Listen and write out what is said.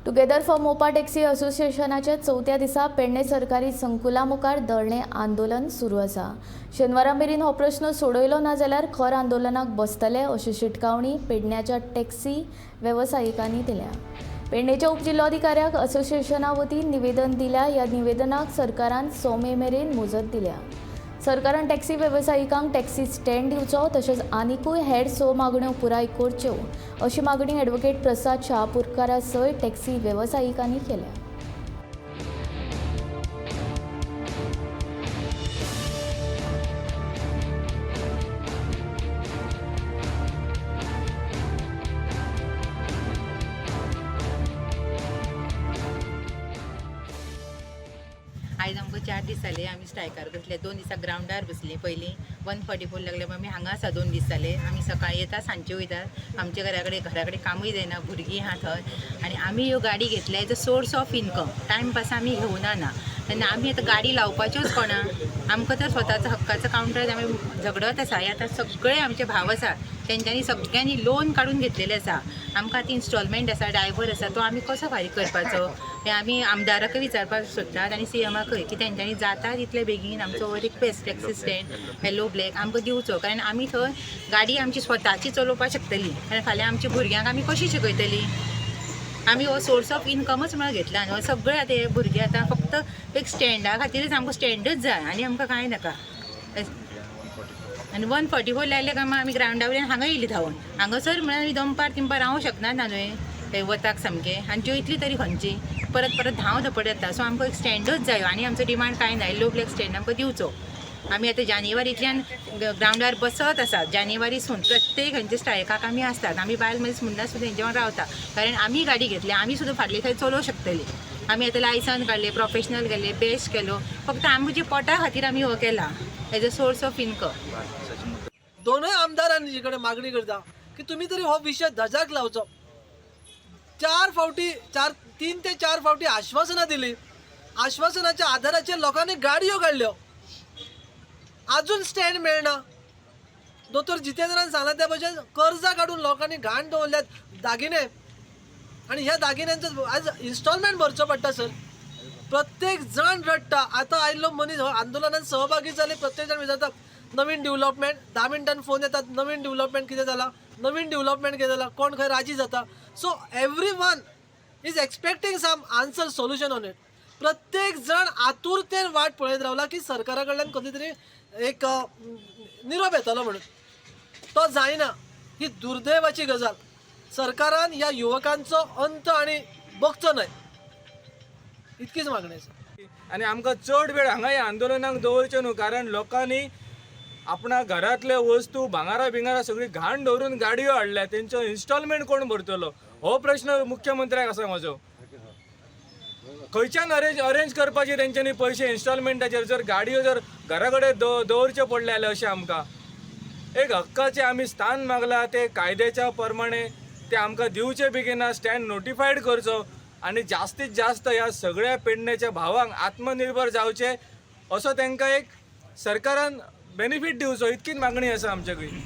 Together for Mopa taxi असोसिएशनाच्या चवथ्या दिसा पेडणे सरकारी संकुला मुखार धरणें आंदोलन सुरू आसा. शेनवारा मेरेन हो प्रश्न सोडयलो ना जाल्यार खर आंदोलनाक बसतले अशी शिटकावणी पेडण्याच्या टॅक्सी वेवसायिकांनी दिल्या. पेडणेच्या उपजिल्लोधिकाऱ्याक असोसिएशना वतीन निवेदन दिल्या. ह्या निवेदनाक सरकारान 6 मे मेरेन मुजत दिल्या. सरकारान टॅक्सी वेवसायिकांक टॅक्सी स्टँड दिवचो तशेंच आनिकूय हेर 6 मागण्यो पुराय करच्यो अशी मागणी ॲडव्होकेट प्रसाद शहापूरकारा सयत टॅक्सी वेवसायिकांनी केल्या. आयज आमकां 4 दीस जाले आमी स्ट्रायकार बसले. 2 दिसां ग्रावंडार बसली. पयलीं 144 लागले, आमी हांगा आसा 2 दीस जाले. आमी सकाळी येता, सांजचे वयता. आमच्या घरा कडेन कामूय जायना, भुरगीं आहा थंय. आनी आमी ह्यो गाडी घेतल्या as a source of income, timepass आमी घेवना ना. तेन्ना आमी आतां गाडी लावपाच्योच कोणा आमकां तर स्वताचो हक्काचो कावंटर आमी झगडत आसा. हे आतां सगळे आमचे भाव आसा, तेंच्यांनी सगळ्यांनी लोन काडून घेतलेले आसा. आमकां आतां इन्स्टॉलमेंट आसा, ड्रायव्हर आसा, तो आमी कसो फारीक करपाचो हें आमी आमदाराकय विचारपाक सोदतात आनी सीएमाकय की तेंच्यांनी जाता तितले बेगीन आमचो request taxi stand yellow black आमकां दिवचो, कारण आमी थंय गाडी आमची स्वताची चलोवपाक शकतली. कारण फाल्यां आमच्या भुरग्यांक आमी कशी शिकयतली? आमी हो सोर्स ऑफ इनकमच म्हणून घेतला न्हू. सगळे आतां हे भुरगे आतां फक्त एक स्टँडा खातीरच, आमकां स्टँडच जाय आनी आमकां कांय नाका. आनी 144 लायले काय मागीर आमी ग्रावंडा वयल्यान हांगा येयली धांवून. हांगासर म्हळ्यार आमी दनपार तिनपार रावंक शकना ना न्हय ते वताक सामकें. आनी जेयतली तरी खंयची, परत परत धांव धपट येता. सो आमकां एक स्टँडच जायो आनी आमचो डिमांड कांय ना. येल्लो ब्लॅक स्टँड आमकां दिवचो. आमी आतां जानेवारींतल्यान ग्रावंडार बसत आसात. जानेवारीसून प्रत्येक हेंच्या स्ट्रायकाक आमी आसतात. आमी बायल मनीस म्हणना सुद्दां हेंच्या वांगडा रावता, कारण आमी गाडी घेतल्या, आमी सुद्दां फाटले थंय चलोवंक शकतली. आमी आतां लायसन काडलें, प्रोफेशनल गेले, बेस्ट केलो, फक्त आमचे पोटा खातीर आमी हो केला as a source of income. दोनूय आमदारांनी कडेन मागणी करता की तुमी तरी हो विशय धजाक लावचो. 4 फावटी, 3 ते 4 फावटी आश्वासनां दिली. आश्वासनाच्या आधाराचेर लोकांनी गाडयो काडल्यो, अजून स्टँड मेळना. दोतोर जितेंद्रान सांगलां त्या भशेन कर्जां काडून लोकांनी घाण दवरल्यात दागिने, आनी ह्या दागिन्यांचो आज इन्स्टॉलमेंट भरचो पडटा सर. प्रत्येक जाण रडटा. आतां आयिल्लो मनीस हो आंदोलनान सहभागी जाले, प्रत्येक जाण विचारता नवीन डिवलपमेंट. 10 मिनटान फोन येतात, नवीन डिवलपमेंट कितें जाला, नवीन डिवलपमेंट कितें जाला, कोण खंय राजी जाता. So everyone is expecting some answer, solution on it. प्रत्येक जाण आतुरतेन वाट पळयत रावला की सरकारा कडल्यान कसली तरी एक निरोप येतलो म्हणून. तो जायना, ही दुर्दैवाची गजाल. सरकारान ह्या युवकांचो अंत आनी बघचो न्हय, इतकीच मागणी आसा. आनी आमकां चड वेळ हांगा ह्या आंदोलनाक दवरचें न्हू, कारण लोकांनी आपणा घरांतले वस्तू भांगारा बिंगारा सगळी घाण दवरून गाडयो हाडल्या, तेंचो इन्स्टॉलमेंट कोण भरतलो हो प्रश्न मुख्यमंत्र्याक आसा म्हजो. खंयच्यान अरेंज करपाचे तेंच्यांनी पयशे इन्स्टॉलमेंटाचेर, जर गाडयो जर घरा कडेन दवरच्यो पडले जाल्यार? अशें आमकां एक हक्काचें आमी स्थान मागलां, ते कायद्याच्या प्रमाणे ते आमकां दिवचे बेगिना, स्टँड नोटिफायड करचो आनी जास्तीत जास्त ह्या सगळ्या पेडण्याच्या भावांक आत्मनिर्भर जावचे असो तांकां एक सरकारान बेनिफीट दिवचो, इतकीच मागणी आसा आमचे कडेन.